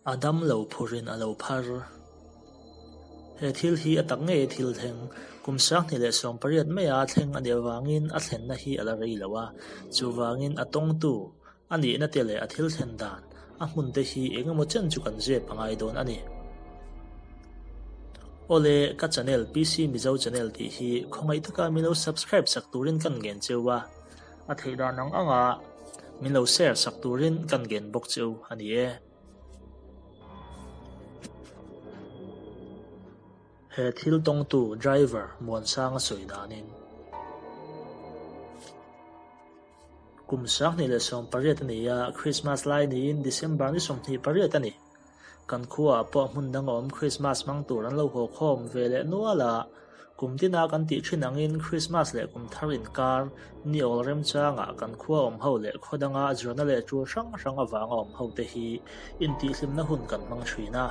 A damlo phurin a lo phar. He thil hi a tak ngei thil thleng, kum 2018 maia thleng a nih avangin a thlenna hi a la rei lo a, chuvangin a tawngtu, a nihna te leh a thil thlen dan, a hmun te hi eng emaw chen chu kan zep a ngai dawn a ni. Awle, ka channel PC Mizo Channel tih hi khawngaih taka min lo subscribe sak turin kan ngen cheu a, a theih dan ang anga min lo share sak turin kan ngen bawk cheu a ni e. He thil tawngtu driver Muansanga sawi danin. Kum 2018 a ni a, Krismas lai niin December ni 28 a ni. Kan khuaah pawh hmun dang a awm Krismas hmang tur an lo haw khawm ve leh nual a, kum tina kan tih thin angin Krismas leh kum thar inkar ni awl remchangah kan khua awm ho leh khaw danga zirna leh tul hrang hrang avanga awm ho te hi intihhlimna hun kan hmang thin a.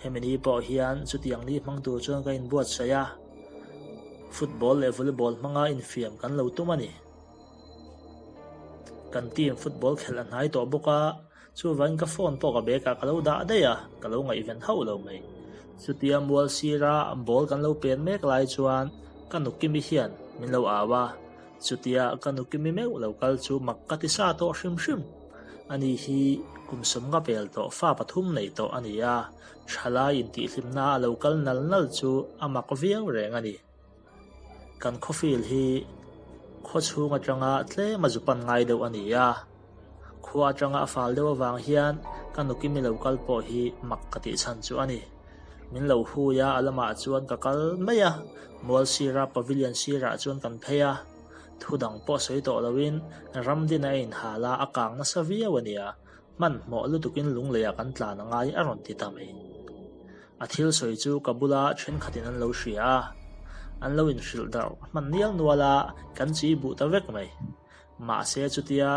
Hemi ni pawh hian chutiang ni hmang tur chuan ka inbuatsaih a, football leh volleyball hmanga infiam kan lo tum a ni. Kan team football khelh a hnai tawh bawk a, chuvangin ka phone pawh ka bag ah ka lo dah daih a, ka lo ngaihven hauh lo mai. Chutia mual sira ball kan lo pen mek lai chuan ka nu Kimi hian min lo au a, chutia ka nu Kimi meuh lo kal chu mak ka ti sa tawh hrim hrim. Ani hi kum sawmnga pel tawh fa pathum nei tawh a ni a, thalai intihhlimna a lo kal nal nal chu a mak viau reng a ni. Kan khawfil hi khaw chhung atanga tlem a zu pan ngai deuh a ni a, khua atanga a fal deuh avang hian ka nukimi lo kal pawh hi mak ka tih chhan chu a ni. Min lo hui a, a lamah chuan ka kal mai a, mual sira pavilion sirah chuan kan phei a, thu dang pawh sawi tawh loin Ramdina a inhal a, a kang nasa viau a nia, hmanhmawh lutukin lungleiah kan tlan a ngai a rawn ti ta mai. A thil sawi chu ka bula thenkhatin an lo hria a, an lo inhrilh darh hman nial nual a, kan chi buh ta vek mai. Mahse chutia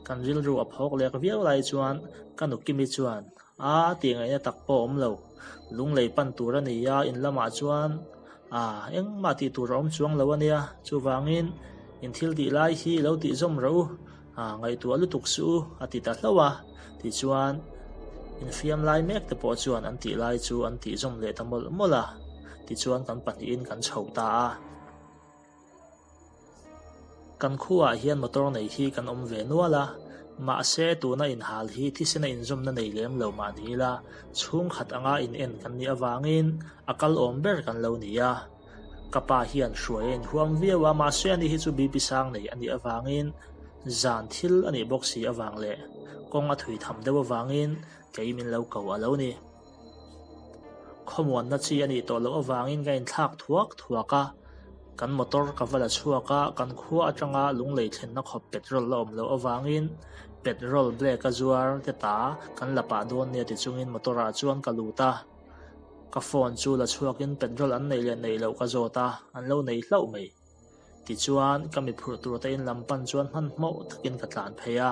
kan rilru a phawk lek viau lai chuan ka nu Kimi chuan, A tih ngaihna tak pawh a awm lo, lunglei pan tur a ni a, in lamah chuan a engmah tih tur a awm chuang lo a nia, chuvangin in thil tih lai hi lo tih zawm rawh u, Ngaihtuah lutuk suh u, a ti ta hlauh a. Tichuan, infiam lai mek te pawh chuan an tih lai chu an tih zawm leh ta mawlh mawlh a. Tichuan kan pahnihin kan chho ta a. Kan khuaah hian motor nei hi kan awm ve nual a, mahse tuna inhal hi thisena inzawmna nei lem lo mah ni ila, chhungkhat anga in en kan nih avangin a kal awm ber kan lo ni a. Ka pa hian hruai a inhuam viau a, mahse ani hi chu BP sang nei a nih avangin zan thil a nih bawk si avang leh kawng a thui tham deuh avangin kei min lo ko a lo ni. Khawmuanna chi a nih tawh loh avangin ka inthlak thuak thuak a, kan motor ka va la chhuak a, kan khua atanga lunglei thlenna khawp petrol la awm loh avangin petrol black a zuar te ta kan la pah dawn nia ti chungin motor ah chuan ka lut a. Ka phone chu la chhuakin petrol an neih leh neih loh ka zawt a, an lo nei hlauh mai. Tichuan, ka mi phurh tur te in lam pan chuan hmanhmawh takin ka tlan phei a.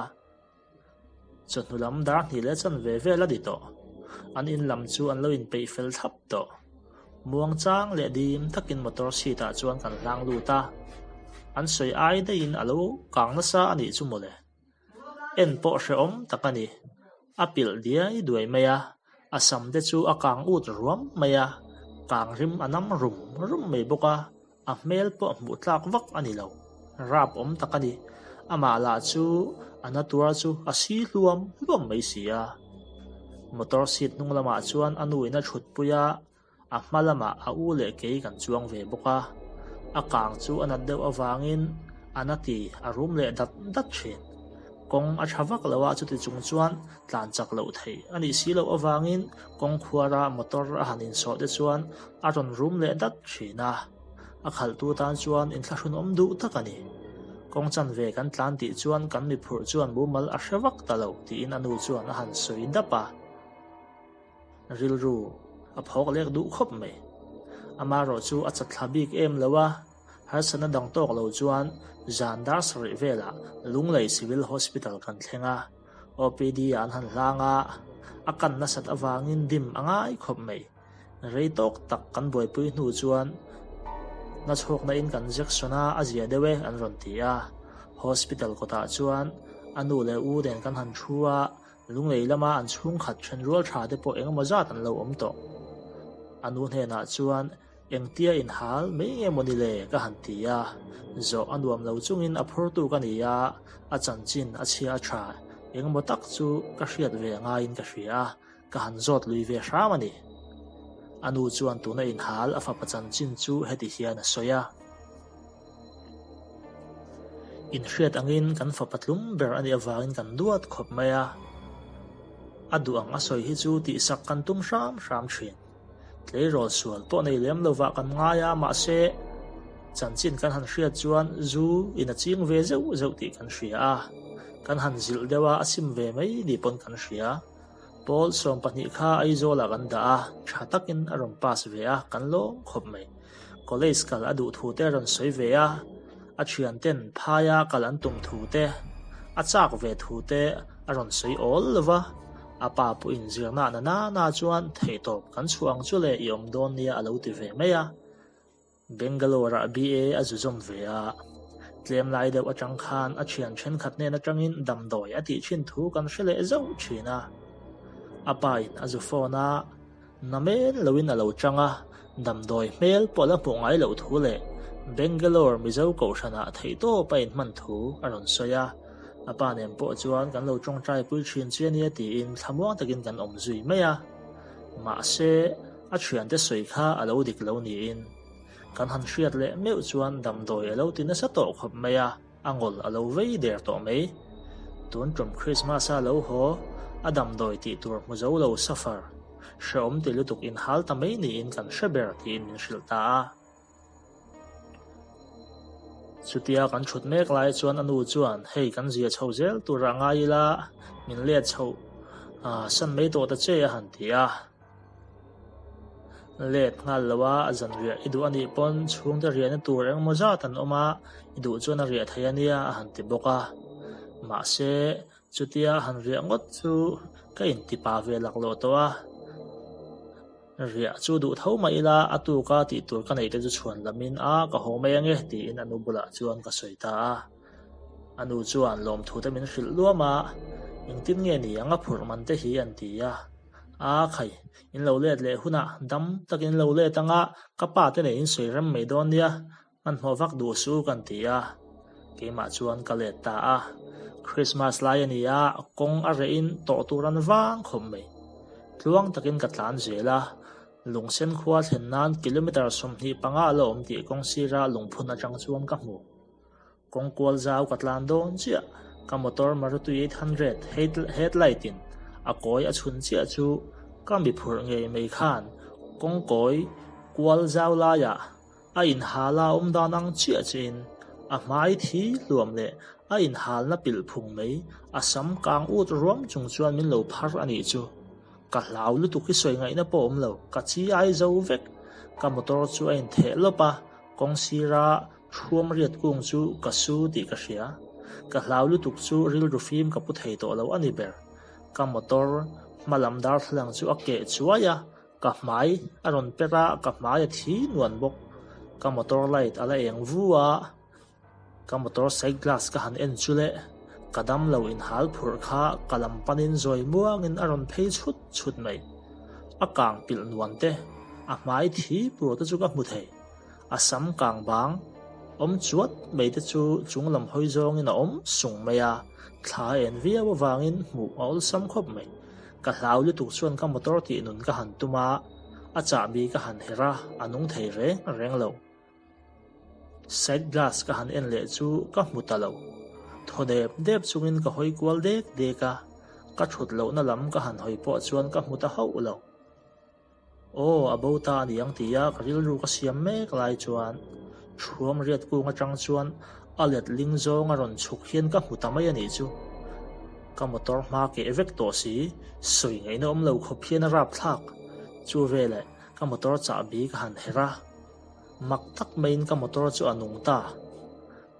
Chawhnu lam dar hnih leh chan ve vel a ni tawh. An in lam chu an lo inpeih fel thlap tawh. Muangchang leh dim takin motor seat ah chuan kan hlang lut a. An sawi ai daihin a lo kang nasa a nih chu mawle. En pawh hrehawm tak a ni. A pilh diai duai mai a, a sam te chu a kang ut ruam mai a, kang rim a nam rum rum mai bawk a, a hmel pawh hmuh tlak vak a ni lo. Rap awm tak a ni. Amah lah chu a na tuar chu a si hluam hluam mai si a. Motor seat hnung lamah chuan a nu in a thutpui a, A hma lamah a u leh kei kan chuang ve bawk a, a kang chu a nat deuh avangin a na ti a rum leh dat dat thin. Kawng a tha vak lo a, chuti chung chuan tlan chak loh theih a nih si loh avangin kawng khuara motor a han insawh te chuan a rawn rum leh dat thin a, a khalhtu tan chuan inthlahrunawm duh tak a ni. Kawng chanve kan tlan tih chuan kan mi phurh chuan mumal a hre vak ta lo tiin a nu chuan a han sawi dap a. Rilru a phawk lek duh khawp mai. Amaherawh chu a chatthla bik em lo a, harsatna dang tawk lo chuan zan dar sarih velah Lunglei Civil Hospital kan thleng a, OPD ah an han hlang a, a kan nasat avangin dim a ngai khawp mai. Rei tawk tak kan buaipui hnu chuan nachhawkna in kan jection a, a zia deuh e an rawn ti a. Hospital kawtah chuan a nu leh u nen kan han thu a. Lunglei lama an chhungkhat ṭhenrual ṭha te pawh engemaw zat an lo awm tawh. A nu hnenah chuan engtia inhal mai nge maw ni le ka han ti a, zawh a nuam lo chungin a phurtu ka ni a, a chanchin a chhia a ṭha engemaw tak chu ka hriat ve ngaiin ka hria a, ka han zawt lui ve hram a ni. A nu chuan tuna inhal a fapa chanchin chu heti hian a sawi a. Inhriat angin kan fapa tlum ber a nih avangin kan duat khawp mai a, a duh ang a sawi hi chu tihsak kan tum hram hram thin. Tleirawl sual pawh nei lem lovah kan ngai a, mahse chanchin kan han hriat chuan zu in a ching ve zeuh zeuh tih kan hria a, kan han zilh deuh a, a sim ve mai ni pawn kan hria. Pawl 12 kha Aizawlah kan dah a, tha takin a rawn pass ve a, kan lawm khawp mai. College kal a duh thu te a rawn sawi ve a, a thian ten phaia kal an tum thu te, a chak ve thu te a rawn sawi awl lo va, a pa pawhin zirna na na na chuan theihtawp kan chhuah ang chu le i awm dawn nia a lo ti ve mai a. Bangalore-ah BA a zu zawm ve a, tlem lai deuh atang khan a thian thenkhat hnen atangin damdawi a tih thin thu kan hre leh zauh thin a. A pa in a zu phone a, na men loin a lo chang a, damdawi hmel pawh la hmuh ngai loh thu leh Bangalore Mizo Kohhranah theihtawp a inhman thu a rawn sawi a. A pa nen pawh chuan kan lo tawngtai pui thin che ania tiin thlamuang takin kan awm zui mai a. Mahse, a thiante sawi kha a lo dik lo niin kan han hriat leh meuh chuan damdawi a lo ti nasa tawh khawp mai a, a ngawl a lo vei der tawh mai. Tun tum Christmas a lo haw, a damdawi tih tur hmu zo lo suffer, hrehawm ti lutuk inhal ta mai niin kan hre ber tiin min hrilh ta a. Chutia kan thut mek lai chuan a nu chuan hei kan zia chho zel turah ngai ila min let chhoh san mai tawh ta che a han ti a. Let nghal lo a, a zan riah i duh a nih pawn chhungte riahna tur engemaw zat an awm a, i duh chuan a riah thei a nia a han ti bawk a. Mahse, chutia han riah ngawt chu ka intipa ve laklawh tawh a. Riah chu duh tho mah ila a tuka tih tur ka neih te chu chhuan lamin a ka haw mai ange tiin a nu bulah chuan ka sawi ta a. A nu chuan lawmthu te min hrilh luam a, engtin nge ni ang a phurh man te hi an ti a. A khai, in lo let leh hunah dam takin in lo let anga ka pa te nen in sawi rem mai dawn nia, Hmanhmawh vak duh su kan ti a, keimah chuan ka let ta a. Christmas lai a ni a, kawng a rehin tawh tur an vang khawp mai. Tluang takin ka tlan zel a, Lungsen khua thlen nan kilometre 25 a la awm tih kawng sira lungphun atang chuan ka hmu. Kawng kual zau ka tlan dawn chiah, ka motor Maruti 800 headlight in a kawi a chhun chiah chu ka mi phurh ngei mai khan kawng kawi kual zau laiah A inhal a awm dan ang chiah chiahin a hmai thi hluam leh a inhalna pilh phung mai a sam kang ut ruam chung chuan min lo phar a nih chu. Ka hlau lutuk hi sawi ngaihna pawh awm lo, ka chi ai zo vek. Ka motor chu a intheh lawp a, kawng sira thuam riat kung chu ka su tih ka hria. Ka hlau lutuk chu rilru fim ka pu thei tawh lo a ni ber. Ka motor hma lam darthlalang chu a keh chuai a, Ka hmai a rawn per a, ka hmai a thi nuan bawk. Ka motor light a la eng vu a, ka motor side glass ka han en chu le, ka damlo inhal phurh kha ka lam panin zawi muangin a rawn phei chhut chhut mai. A kang pilh nuan te, a hmai thi pur te chu ka hmu thei. A sam kang bang awm chuat mai te chu chung lam hawi zawngin a awm sung mai a, thla a en viau avangin hmuh a awlsam khawp mai. Ka hlau lutuk chuan ka motor tih nun ka han tum a, a chahbi ka han herh a, a nung thei reng reng lo. Side glass ka han en leh chu ka hmu ta lo. Thaw dep dep chungin ka hawi kual dek dek a, ka thut lohna lam ka han hawi pawh chuan ka hmu ta hauh lo. Aw, a bo ta a ni ang tia ka rilru ka siam mek lai chuan Thuam riat kung atang chuan a let ling zawng a rawn chhuk hian ka hmu ta mai a nih chu. Ka motor hma keh vek tawh si, sawi ngaihna awm lo khawp hian a rap thlak. Chu veleh ka motor chahbi ka han herh a, mak tak maiin ka motor chu a nung ta.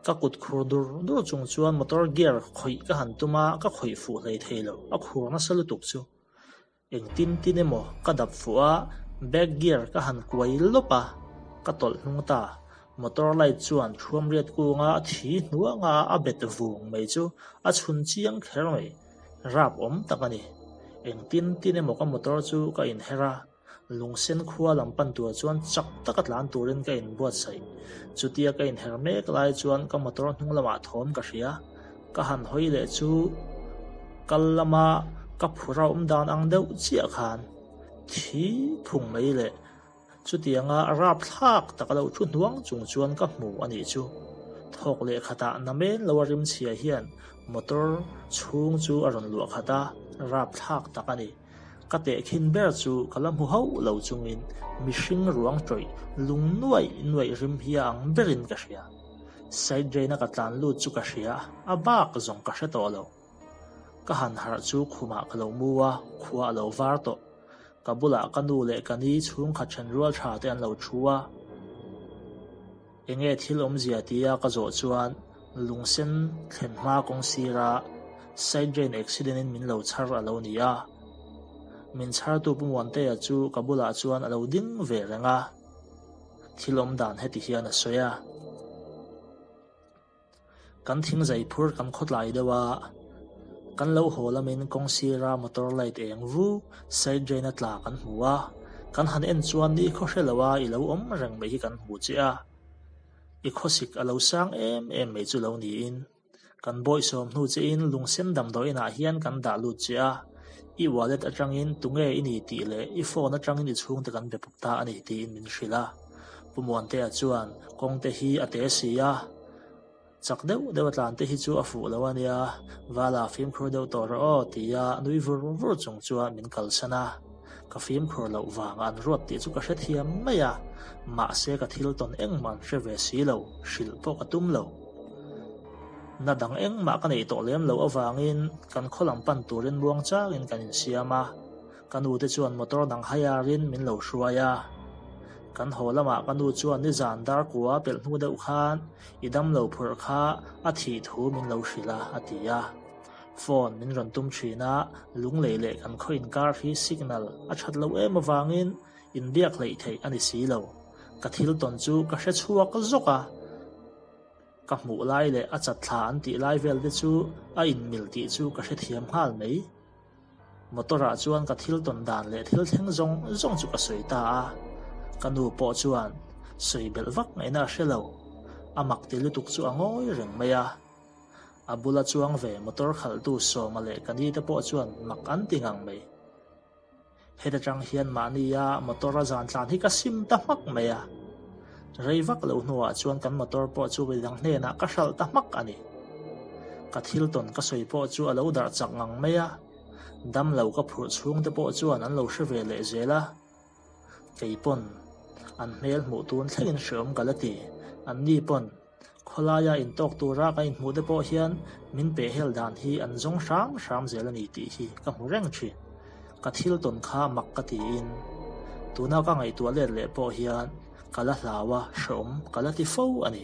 Ka kut khur dur dur chung chuan motor gear khawih ka han tum a, ka khawih fuh hlei thei lo, a khur nasa lutuk chu. Engtin tin emaw ka dap fuh a, back gear ka han kuai lawp a, ka tawlh hnung ta. Motor light chuan thuamriat kunga a thi hnuanga a bet vung mai chu a chhun chiang kher mai. Rap awm tak a ni. Engtin tin emaw ka motor chu ka inher a, Lungsen khua lam pan tur chuan chak taka tlan turin ka inbuatsaih. Chutia ka inher mek lai chuan ka motor hnung lamah thawm ka hria. Ka han hawi leh chu kal lama ka phur a awm dan ang deuh chiah khan thi phung mai leh chutianga rapthlak taka lo thu hnuang chung chuan ka hmu a nih chu. Thawk leh khatah namen lo a rimchhia hian motor chhung chu a rawn luah khat a, rapthlak tak a ni. Ka tehkhin ber chu ka la hmu hauh lo chungin mihring ruang tawih lung nuaih nuaih rim hi a ang berin ka hria. Side drain-a ka tlan lut chu ka hria, a bak zawng ka hre tawh lo. Ka han harh chu khumah ka lo mu a, khua a lo var tawh. Ka bulah ka nu leh ka ni chhungkhat then rual tha te an lo thu a. Enge thil awmzia tia ka zawh chuan lungsen thlen hma kawng sira side drain accident in min lo chhar a lo ni a. Min chhartu Pu Muantea chu ka bulah chuan a lo ding ve reng a, thil awm dan heti hian a sawi a. Kan thingzai phur kan khawtlai deuh a, kan lo haw lamin kawng sira motor light eng vu side drain a tla kan hmu a, kan han en chuan ni khaw hre lo a i lo awm reng mai hi kan hmu che a, i khawsik a lo sang em em mai chu lo niin kan bawihsawm hnu che in lungsen damdawiin ah hian kan dah lut che a, i wallet atangin tunge i ni tih leh i phone atangin i chhungte kan be pawp ta a ni tiin min hrilh a. Pu Muantea chuan kawngte hi a te si a, chak deuh deuh a tlante hi chu a fuh lo a nia, Vala fimkhur deuh tawh rawh aw tia nui vur vur chung chuan min kalsan a. Ka fimkhur loh vang an ruat tih chu ka hrethiam mai a, mahse ka thil tawn engmah an hre ve si lo, hrilh pawh ka tum lo. Na dang engmah ka neih tawh lem loh avangin kan khaw lam pan turin muang changin kan insiam a. Ka nu te chuan motor dang haiarin min lo hruai a. Kan haw lamah ka nu chuan nizan dar kua pelh hnu deuh khan i damlo phurh kha a thih thu min lo hrilh a, a ti a. Phone min rawn tum thin a, lunglei leh kan khaw inkar hi signal a that loh em avangin inbiak hleih theih a ni si lo. Ka thil tawn chu ka hre chhuak zawk a. Ka hmuh lai leh a chatthla an tih lai vel te chu a inmil tih chu ka hrethiam nghal mai. Motor ah chuan ka thil tawn dan leh thil thleng zawng zawng chu ka sawi ta a, ka nu pawh chuan sawi belh vak ngaihna a hre lo, a mak ti lutuk chu a ngawi reng mai a. A bula chuang ve motor khalhtu Sawma leh ka ni te pawh chuan mak an ti ngang mai. Heta tang hian mahnia motor a zan tlan hi ka sim ta hmak mai a. Rei vak lo hnuah chuan kan motor pawh chu midang hnenah ka hralh ta hmak a ni. Ka thil tawn ka sawi pawh chu a lo darh chak ngang mai a, damlo ka phurh chhung te pawh chuan an lo hre ve leh zel a. Kei pawn an hmel hmuh tun thlengin hreawm ka la ti, anni pawn Khawlaia intawk tura ka inhmuh te pawh hian min pehhel dan hi an zawng hram hram zel a ni tih hi ka hmu reng thin. Ka thil tawn kha mak ka tiin tuna ka ngaihtuah let leh pawh hian ka la hlau a, hreawm ka la ti fo a ni.